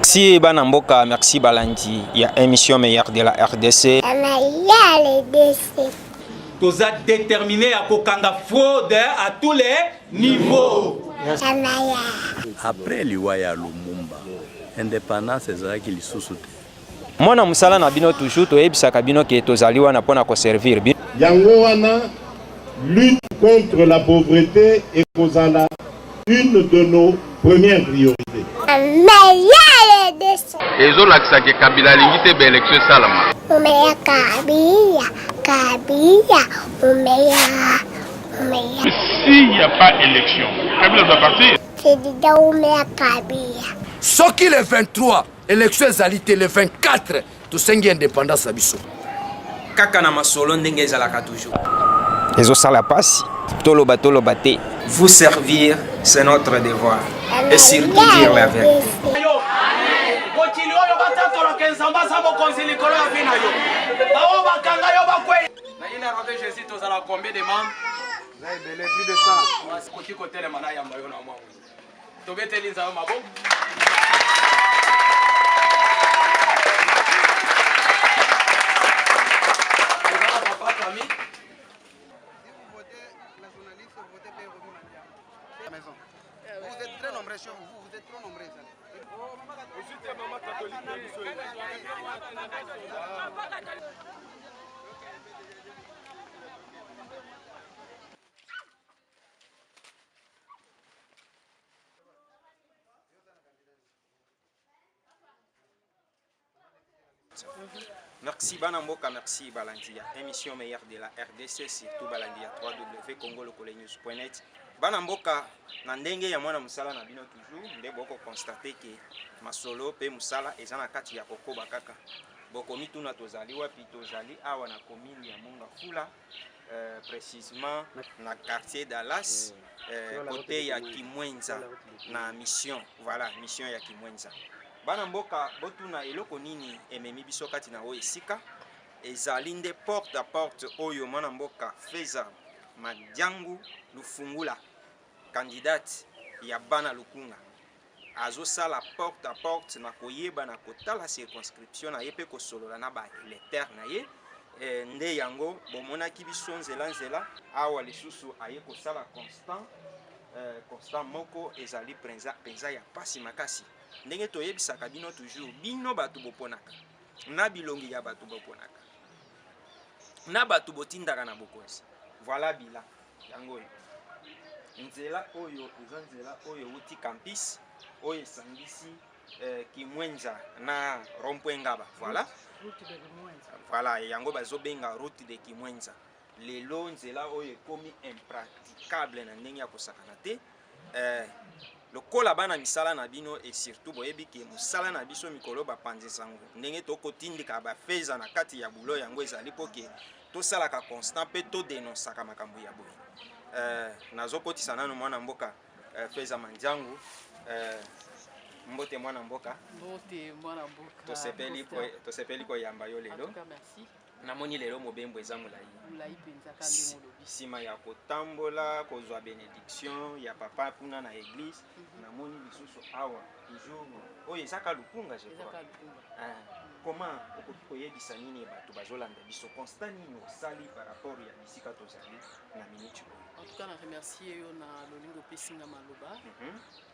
Merci bana mboka, merci balandi ya émission meilleure de la RDC. Toza déterminé ya kokanga fraude à tous les niveaux. Après liwa ya Lumumba, indépendance ezalaki lisusu te. Mwana mosala na bino toujours toyebisaka bino ke tozali wana mpo na koservir bino. Yango wana lutte contre la pauvreté ekozala une de nos premières priorités. Ezolakisa ke Kabila alingi te ba election esalama. Umeya Kabila, Kabila, umeya, umeya. S'il n'y a pas élection, Kabila doit partir. Président umeya Kabila. Soki le 23 election ezali te, le 24 tosengi indépendance na biso. Kaka na masolo ndenge ezalaka toujours. Ezosala pasi toloba toloba te. Vous servir, c'est notre devoir. Et surtout dire la vérité. Mokili oyo batatolaka Nzambe aza mokonzi likolo ya vie na yo. Baoyo bakanga yo bakwei. Na ina robe Jésus tozala combien de membres? Ebele plus de 100. Koki kotelema na yamba yo na mwa. Tobeteli Nzambe maboko. Papa Camille. Vous êtes très nombreux chez vous, vous êtes trop nombreux. Merci bana mboka, merci balandi ya émission meilleure de la RDC, surtout balandi ya www.congolokolenews.net. Bana mboka na ndenge ya mwana musala na bino toujours nde boko constater que masolo pe musala eza na kati ya kokoba kaka. Bokomituna tozali wapi? Tozali awa na commune ya Mongafula. Précisément na quartier Dallas, côté ya Kimwenza na mission, voilà mission ya Kimwenza. Bana mboka botuna eloko nini ememi biso kati na oyo esika ezali nde porte à porte oyo mwana mboka Feza Madiangu Lufungula candidate ya bana Lukunga azosala porte à porte na koyeba na kotala circonscription na ye pe kosolola na ba électeurs na ye. Nde yango bomonaki biso nzela nzela awa lisusu aye kosala constant, constant moko ezali penza penza ya pasi makasi. Ndenge toyebisaka bino toujours, bino bato boponaka na bilongi ya bato boponaka na bato botindaka na bokonzi. Voilà bilan yango oyo nzela oyo eza nzela oyo euti campus oyo esangisi Kimwenza na rond-point Ngaba. Voilà. Voilà, yango bazobenga route de Kimwenza. Lelo nzela oyo ekomi impraticable na ndenge ya kosakana te. Lokola bana misala na bino et surtout boyebi ke mosala na biso mikolo bapanzi sango ndenge tokotindika ba feza na kati ya boulot yango ezali po ke tosalaka constant pe todenonsaka makambo ya boye. Nazokotisa nanu mwana mboka Feza Mandiangu. Mbote mwana mboka. Mbote mwana mboka. Tosepeli koyamba yo lelo. En tout cas, merci. Namoni lelo mobembo eza molai. Molai penza ka ndenge olobi. Sima ya kotambola kozwa bénédiction ya papa kuna na église, namoni lisusu awa toujours oyo ezaka Lukunga je crois. Ezaka Lukunga. Comment okoki koyebisa nini bato bazolanda biso constat nini osali par rapport ya bisika tozali na minute oyo? En tout cas, na remercier yo na lolingo pesinga maloba.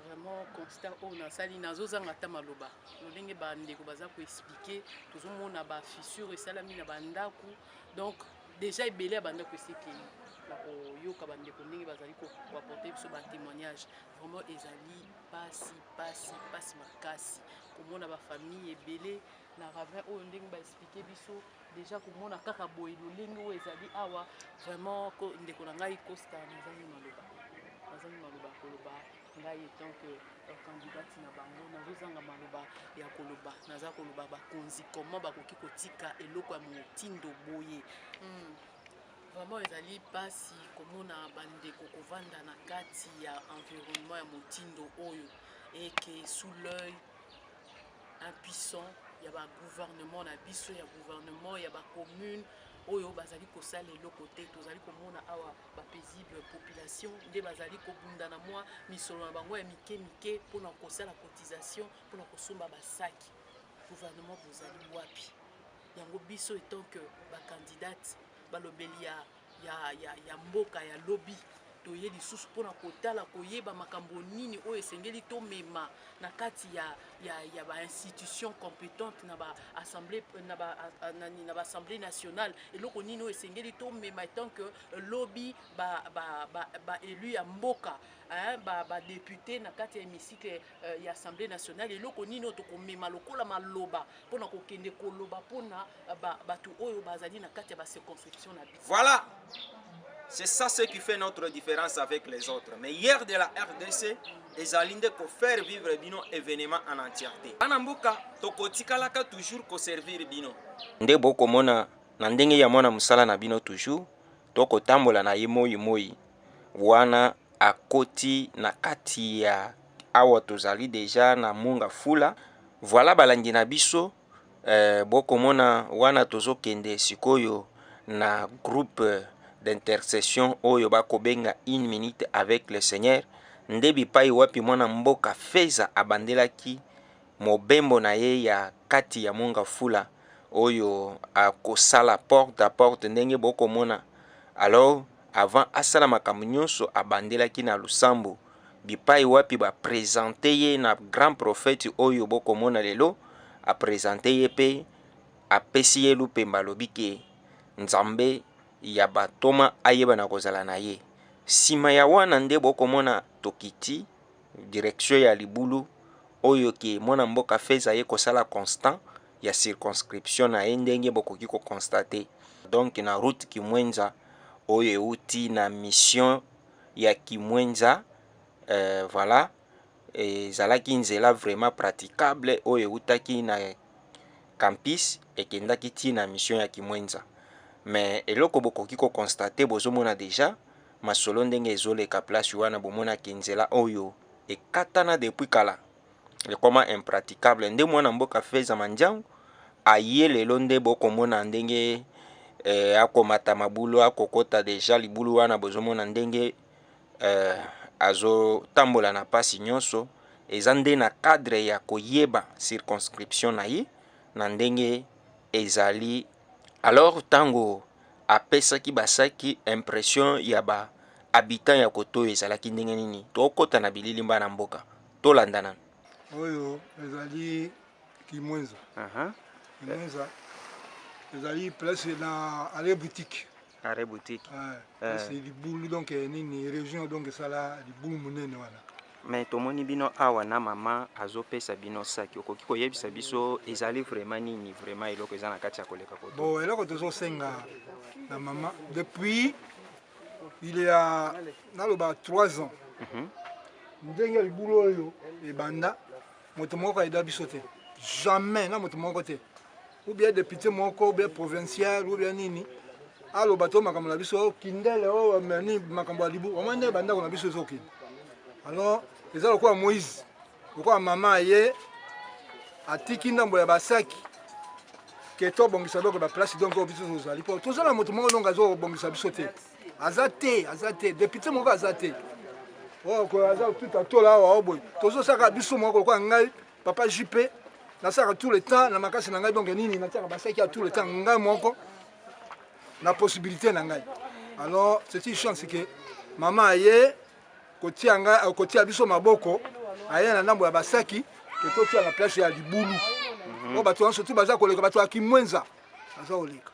Vraiment constat oyo nasali nazozanga ata maloba. Lolenge ba ndeko baza ko expliquer, tozomona ba fissure esalami na ba ndaku. Donc déjà ebele ya ba ndaku esekeli na koyoka ba ndeko ndenge bazali ko apporter biso ba témoignages. Vraiment ezali pasi pasi pasi makasi komona ba famille ebele na ravin oyo ndenge ba expliquer biso. Déjà komona kaka boye lolenge oyo ezali awa vraiment ko ndeko na ngai Costa nazangi maloba, nazangi maloba ya koloba. Ngai etant que candidate na bango nazozanga maloba ya koloba, naza koloba bakonzi comment bakoki kotika eloko ya motindo boye. Vraiment ezali pasi komona bandeko kovanda na kati ya environnement ya motindo oyo et que sous l'œil impuissant ya ba gouvernement na biso, ya gouvernement ya ba commune. oyo bazali kosala eloko te. Tozali komona awa ba paisible population nde bazali kobunda na mwa misolo na bango ya mike mike mpona kosala cotisation mpona kosomba basaki. Gouvernement bozali wapi? Yango biso etant que ba candidate balobeli ya ya, ya, ya mboka ya lobi toye lisusu mpona kotala koyeba makambo nini oyo esengeli tomema na kati ya, ya, ya bainstitution compétente na baassemblée na ba, na, na baassemblée nationale, eloko nini oyo esengeli tomema etant que lobi baélu ba, ba, ba ya mboka, hein, badéputé ba na kati ya hémicycle ya Assemblée nationale, eloko nini oyo tokomema lokola maloba mpona kokende koloba mpona bato oyo bazali na kati ya bacirconscription na biso. Voilà. C'est ça ce qui fait notre différence avec les autres. Meilleur de la RDC, ezali nde kofaire vivre bino événement en entièreté. Bana mboka, tokotikalaka toujours koservir bino. Nde bokomona na ndenge ya mwana mosala na bino toujours, tokotambola na ye moi moi wana akoti na kati ya awa tozali deja na Monga Fula. Voilà balandi na biso, bokomona wana tozokende sikoyo na groupe d'intercession oyo bakobenga Une minute avec le Seigneur, nde bipai wapi mwana mboka Feza abandelaki mobembo na ye ya kati ya Monga Fula oyo akosala porte à porte ndenge bokomona. Alors avant asala makambo nyonso, abandelaki na lusambo, bipai wapi baprésente ye na grand prophète oyo bokomona lelo. Aprésente ye mpe apesi ye lupemba, alobi ke Nzambe ya batoma ayeba na kozala na ye. Nsima ya wana nde bokomona tokiti direction ya libulu oyo ke mwana mboka Feza ye kosala constant ya circonscription na ye, ndenge bokoki koconstater. Donc na route Kimwenza oyo euti na mission ya Kimwenza, voilà, ezalaki nzela vraiment praticable oyo eutaki na campus ekendaki ti na mission ya Kimwenza. Mais eloko bokoki koconstater, bozomona déjà masolo ndenge ezoleka place wana, bomonaki nzela oyo ekatana depuis kala, ekoma impraticable. Nde mwana mboka Feza Mandiangu aye lelo, nde bokomona ndenge akomata mabulu, akokota deja libulu wana. Bozomona ndenge azotambola na mpasi nyonso. Eza nde na cadre ya koyeba circonscription na ye na ndenge ezali. Alors ntango apesaki basaki, impression ya ba habitant ya koto oyo ezalaki ndenge nini? Tokɔta na bilili na mboka, tolanda nanu. Oyo ezali Kimwenza. Kimwenza ezali place na arrêt boutique. Arrêt boutique. Place libulu, donc nini, région, donc esala libulu monene wana. Mais tomoni bino awa na mama azopesa bino saki. Okoki koyebisa biso ezali vraiment nini, vraiment eloko eza na kati ya koleka koto? Bon, eloko tozosenga na mama depuis il y a, naloba, 3 ans, ndenge libulu oyo ebanda, moto moko ayeda biso te, jamais na moto moko te, ou bien député moko, ou bien provincial, ou bien nini, aloba to makambo na biso kindele oyo nini, makambo ya libu omoi nde bandako na biso ezokende. Alors eza lokola Moïse, lokola mama aye atiki ndambo ya basaki ke tobongisa donc baplace. Donc oyo biso tozali mpo toza na moto moko donc azobongisa biso te, aza te, aza te, député moko aza te oyo aza tuta tola awa. Oyo boye tozosaka biso moko, lokola ngai papa JP, nasalaka tout le temps na makasi na ngai. Donc nini, natiaka basaki ya tout le temps ngai moko na possibilité na ngai. Alors c'est une chance ke mama aye kotia ngai, kotia biso maboko, aye na ndambo ya basaki ke totia na place ya libulu oyo bato nyonso tu baza koleka, bato ya Kimwenza baza koleka.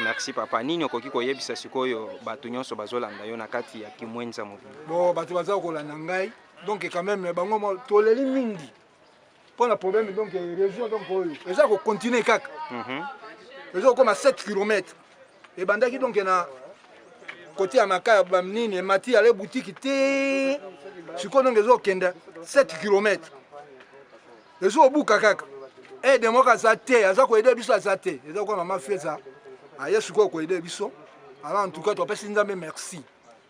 Merci papa. Nini okoki koyebisa sikoyo bato nyonso bazolanda yo na kati ya Kimwenza mobimba? Bon, bato baza kolanda ngai, donc quand même bango toleli mingi mpo na problème. Donc région, donc oyo eza kocontinue kaka, eza kokoma 7 km. Ebandaki donc na kote ya makaya banini, emati ale butiki te, sikoyo donc ezokende 7 km, ezobuka kaka. Aide moko aza te, aza koaider biso aza te. Eza kwa mama Feza aye sikoyo koaider biso. Alors en tout cas topesi Nzambe merci.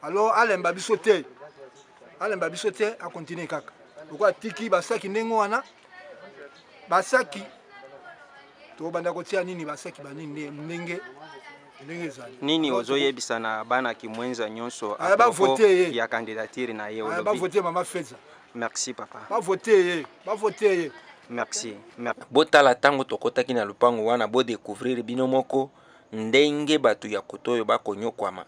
Alors alemba biso te, alemba biso te, akontinue kaka lokola atiki basaki ndenge wana. Basaki tobanda kotia nini, basaki banini ndenge. Ndenge ezali. Nini ozoyebisa na bana Kimwenza nyonso à propos ya candidature na ye olobi? Ba voter mama Feza. Merci papa. Ba voter ye, ba voter ye. Merci. Botala tango tokotaki na lopango wana bo decouvrir bino moko ndenge bato ya koto oyo bakonyokwama.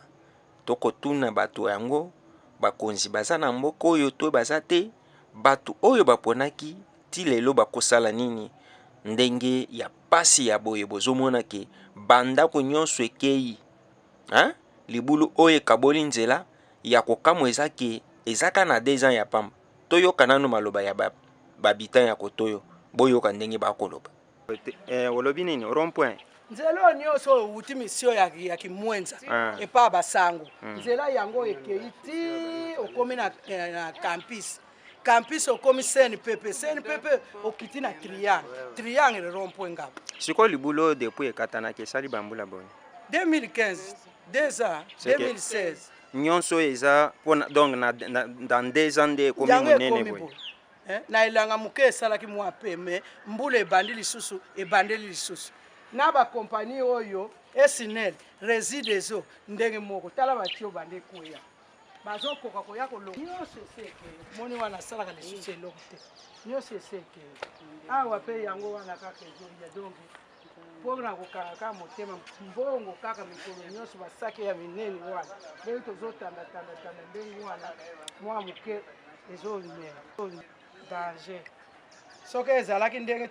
Tokotuna bato yango bakonzi baza na mboka oyo to baza te, bato oyo baponaki ti lelo bakosala nini? Ndenge ya pasi ya boye bozomona ke bandako nyonso ekeyi hein? Libulu oyo ekaboli nzela ya kokamwa eza ke eza ka na 2 ans ya pamba. Toyoka nanu maloba ya ba habitants ya kotoyo, boyoka ndenge bakoloba. Eh, olobi nini? Rond point. Nzela oyo nyonso oyo owuti misio ya, ya Kimwenza ah. epa ya basango nzela yango ekei ti okomi na, eh, na campus campus okomi CNPP CNPP okiti na triangle triangle rond point ngaba. Sikoyo libulu oyo depuis ekatanaki esali bambula boni? 2015 2 ans 2016 nyonso oyo eza pona donc na, na, dans 2 ans nde ekomi monene boye. Eh, na elanga moke esalaki mwa pe me mbula ebandi lisusu ebandeli lisusu na bakompani oyo esinel resideso ndenge moko tala batio banda ekweya bazokoka koya kolonga nyonso esi ekei moni wana asalaka lisusu eloko te nyonso esi ekei awa mpe yango wana kaka ezoya donk mpo na kokanga kaka motema mbongo kaka mikolo nyonso basaki ya minene wana ndenge tozotandatandatanda ndenge wana mwa moke ezomela danger soki ezalaki ndenge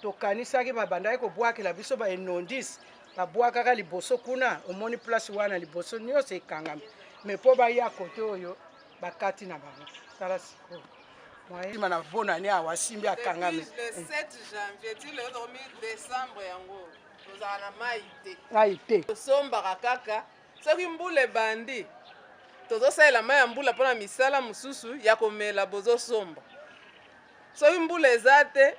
tokanisaki babandaki kobwakela biso ba inondis babwakaka liboso kuna omoni place wana liboso nyonso ekangami me mpo baya kote oyo bakati na bango tala sikoyo nsima na bonane awa asimbi akangami le 7 janvier ti lelo tokomi décembre yango tozala na mai te mai te tosombaka kaka soki mbula ebandi tozosalela mai ya mbula mpona misala mosusu ya komela bozosomba soki mbula eza te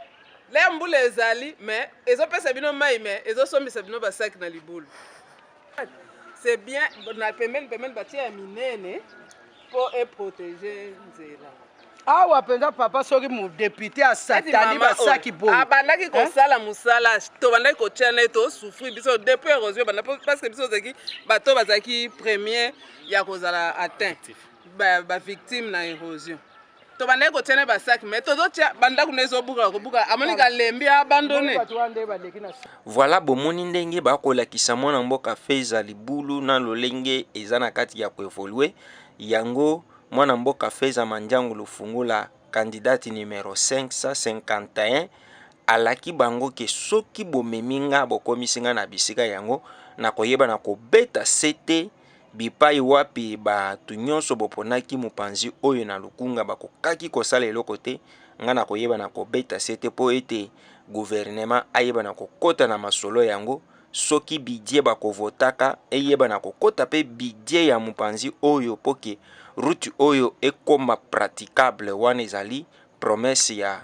le mbula ezali me ezopesa bino mai me ezosombisa bino basaki na libulu c'est bien na pembeni pembeni batia ya minene mpo eprotege nzela awa mpenza papa soki modepute asatani basaki boye abandaki kosala mosala tobandaki kotya na ye tosouffrir biso depuis érosion ebanda parce que biso ozalaki bato bazalaki premier ya kozala atteint bavictime na érosion tobandaki kotia na basaki mais tozotia bandako na ezobuka kobuka amoni kalembi abandone. Voilà bomoni ndenge bakolakisa mwana mboka Feza libulu na lolenge eza na kati ya koevolue yango mwana mboka Feza Mandiangu Lufungula candidate numero 551 alaki bango ke soki bomemi nga bokomisi nga na bisika yango nakoyeba na kobeta sete Bipai wapi bato nyonso boponaki mopanzi oyo na lukunga bakokaki kosala eloko te, ngai nakoyeba na kobeta sete mpo ete gouvernement ayeba na kokota na masolo yango, soki budget bakovotaka eyeba na kokota mpe budget ya mopanzi oyo mpo ke route oyo ekoma praticable. Wana ezali promesse ya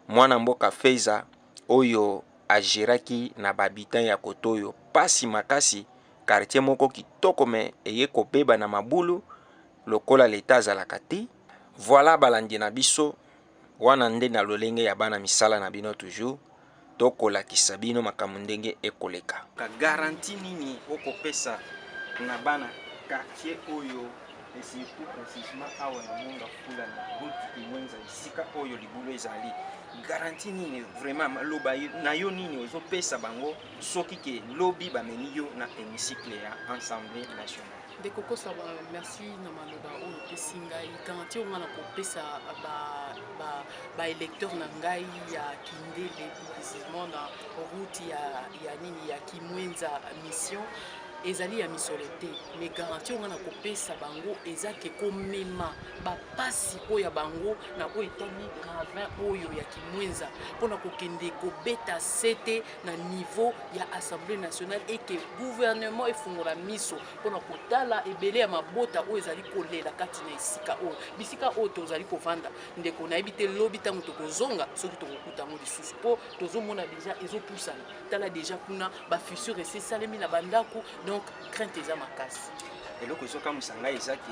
mwana mboka Feza oyo ageraki na ba habitants ya kotoyo pasi makasi. Quartier moko kitoko mais eye kobeba na mabulu lokola l'etat azalaka te. Voilà balandi na biso wana nde na lolenge ya bana misala na bino toujours tokolakisa bino makambo ndenge ekoleka. Garantie nini okopesa na bana quartier oyo et surtout précisément awa na Monga Fula na route Kimwenza esika oyo libulu ezali garantie nini vraiment maloba na yo nini ozopesa bango soki ke lobi bamemi yo na hémicycle ya Assemblée nationale? Ndeko Kosa, merci na maloba oyo opesi ngai. Garantie oyo ngai nakopesa baélecteur ba, ba na ngai ya Kindele, plus précisément na route ya, ya nini ya Kimwenza mission ezali ya misolo te, mais garantie oyo ngai nakopesa bango eza ke komema bapasi oyo ya bango na oyo etali ravin oyo ya Kimwenza mpona kokende kobeta sete na niveau ya Assemblée nationale et que gouvernement efungola miso mpona kotala ebele ya mabota oyo ezali kolela kati na esika oyo bisika oyo tozali kovanda. Ndeko, nayebi te lobi ntango tokozonga soki tokokuta yango lisusu, mpo tozomona deja ezopusana. Tala deja kuna bafissure esi esalemi na bandako, donc crainte eza makasi. Eloko ezokamwisa ngai eza ke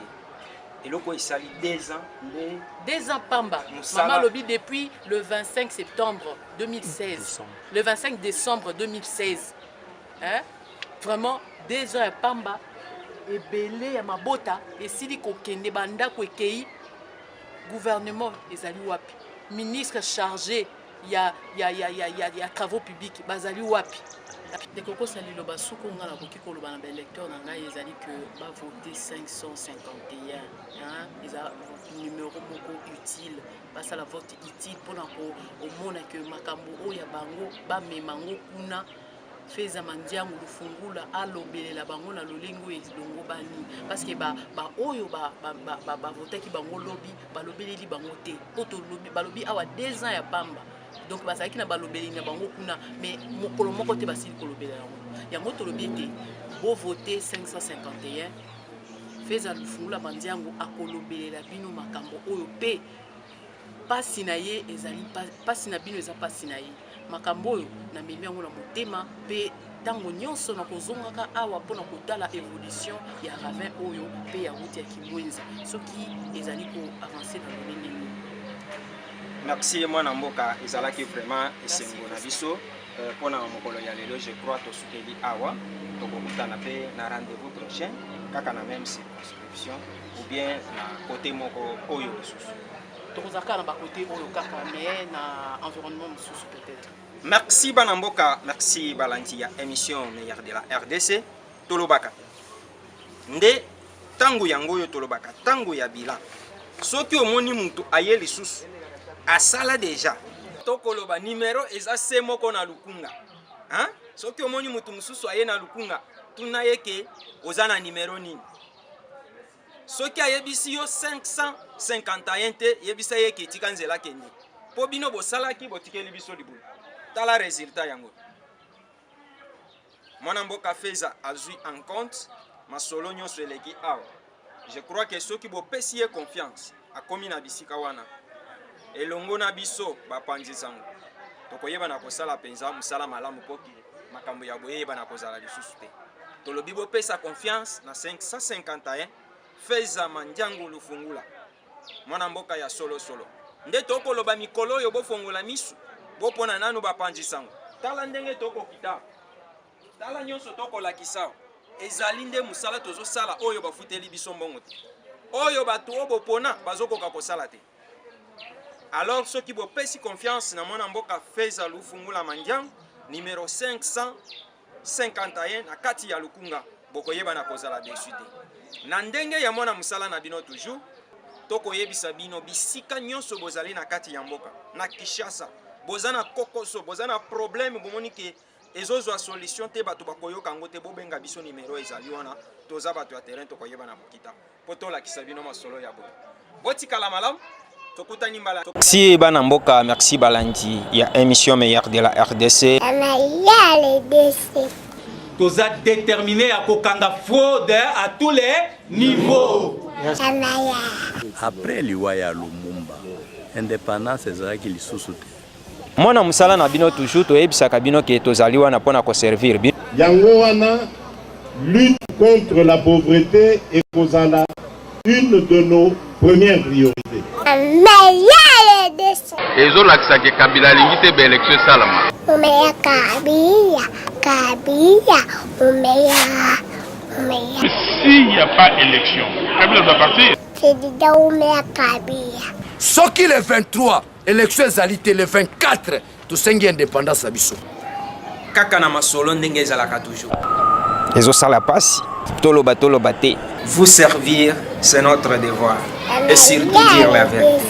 eloko esali 2 ans nde 2 ans pamba. Mama alobi depuis le 25 septembre 2016, le 25 décembre 2016. Hein? Vraiment, deux ans ya pamba, ebele ya mabota esili kokende, bandako ekei, gouvernement ezali wapi? Ministre chargé ya, ya, ya, ya, ya, ya travaux publics bazali wapi? Ndeko Kosa, liloba suka nga nakoki koloba na baélecteur na ngai ezali que bavote 551, hein? Eza numero moko utile, basala vote utile mpona komona ke makambo oyo ya bango bamema yango kuna. Feza Mandiangu Lufungula alobelela bango na lolenge oyo elongobani, parce que baoyo bavotaki bango lobi balobeleli bango te, mpo tolobi balobi awa 2 ans ya pamba, donc bazalaki na balobeli na bango kuna, mais mokolo moko te basili kolobela yango. Yango tolobi ete bovote 551, Feza Lufungula Mandiangu akolobelela bino makambo oyo, mpe pasi na ye ezali pasi na bino, eza pasi na ye. Makambo oyo namemi yango na motema, mpe ntango nyonso nakozongaka awa mpona kotala évolution ya ravin oyo mpe ya route ya Kimwenza soki ezali koavancer na lolenge nini. Merci mwana mboka, ezalaki vraiment esengo na biso mpona mokolo ya lelo. Je crois tosukeli awa, tokokutana mpe na rendez-vous prochain kaka na même circonscription ou bien na côté moko oyo lisusu. Tokozala kaka na bacôté oyo kaka, mais na environnement mosusu peut-être. Merci bana mboka, merci balandi ya émission meilleure de la RDC. Tolobaka nde ntango yango oyo, tolobaka ntango ya bilan. Soki omoni mutu aye lisusu asala déjà, tokoloba numero eza se moko na Lukunga, hein? Soki omoni mutu mosusu aye na Lukunga, tuna ye ke oza na numero nini. Soki ayebisi yo 551 te, yebisa ye ke etika nzela, kende, mpo bino bosalaki, botikeli biso libulu. Tala résultat yango. Mwana mboka Feza azwi en compte masolo nyonso eleki awa. Je crois que soki bopesi ye confiance, akomi na bisika wana elongo na biso bapanzi sango, tokoyeba na kosala mpenza mosala malamu mpo makambo ya boyeba na kozala lisusu te. Tolobi bopesa confiance na 551, Feza Mandiangu Lufungula, mwana mboka ya solosolo. Nde tokoloba mikolo oyo, bofongola misu, bopona nanu bapanzi sango. Tala ndenge tokokita, tala nyonso tokolakisa, ezali nde mosala tozosala oyo bafuteli biso mbongo te, oyo bato oyo bopona bazokoka kosala te. Alors soki bopesi confiance na mwana mboka Feza Lufungula Mandiangu numero 551 na kati ya Lukunga, bokoyeba na kozala déçu te. Na ndenge ya mwana mosala na bino toujours, tokoyebisa bino bisika nyonso bozali na kati ya mboka, na Kinshasa, boza na kokoso, boza na problème, bomoni ke ezozwa solution te, bato bakoyoka yango te, bobenga biso, numero ezali wana. Toza bato ya terrain, tokoyeba na bokita mpo tolakisa bino masolo ya boye. Botikala malamu, tokutani mbala. Merci bana mboka, merci balandi ya émission meilleure de la RDC. Toza déterminé ya kokanga fraude à tous les niveaux. Après liwa ya Lumumba, indépendance ezalaki lisusu te. Mwana mosala na bino toujours, toyebisaka bino ke tozali wana mpona koservir bino. Yango wana, lutte contre la pauvreté ekozala une de nos premières priorités. Ezolakisa ke Kabila alingi te baélection esalama. Umeya Kabila, Kabila, umeya, umeya. S'il n'y a pas élection, Kabila doit partir. Président umeya Kabila. Soki le 23 élection ezali te, le 24 tosengi indépendance na biso. Kaka na masolo ndenge ezalaka toujours, ezosala mpasi, toloba toloba te. Vous servir, c'est notre devoir, et surtout dire la vérité.